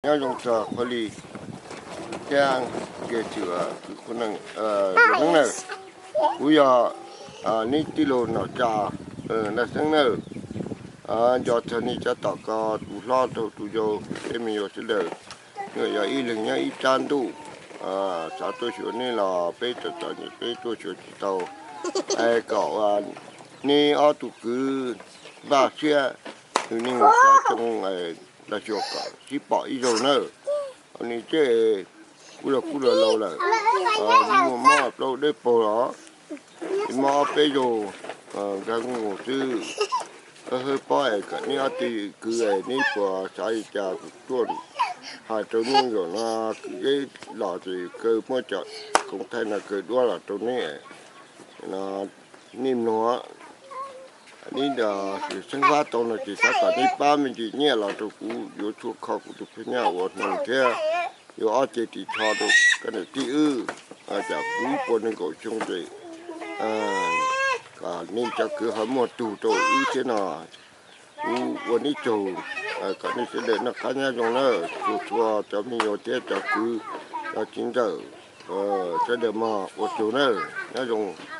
Nyob zoo txog Qhua Li thiab Kiag Txwm, kwv Qhua Nees, Neeb na. Kuv yog neb tij laug Nom Tsa, Naj Xeeb na. Nco txog nej cov tom ko, tus hlob rau tus yau, peb me nyuam sawv daws, nws yog ib leeg nyob ib sab ntuj. Xav tuaj xyuas nej los peb txom txom nyem peb tuaj xyuas tsis tau. Es kom neb ob tug kwv npaj siab, nws neeg nyob tsoo los xyuas kom sib pom ib zaug nawb. Nws tseem kuj yog kuj laus laus lawm, muaj mob plaub dawb paug los, mob ob peb zaug, nkag nkuj xwb. Hawb pob es kom neb ob tug kwv es neb puas xav li cas kuv tuaj hais rau nej zaum no, kwv zeb los ces kaw muab cov koom thaij no kaw duab los rau neb. Nej mloog, neb xeeb fab tau no ces xav kom neb pab me ntsis nyiaj los rau kuv yuav tshuaj kho kuv tus phab nyaj ua hneev thiab yuav ob ce ris tsho rau koj niam tij wb, tsam kuv puas nees nkaum xyoo ces kom nej cov kwv ho muaj tug rau wb thiab no. Kuv ua neb tsaug, kom nej sawv daws noj qab nyob zoo na, txhua txhua cov me nyuam thiab cov kwv, cov txiv ntxawm, sawv daws mog, ua tsaug na, nyob zoo.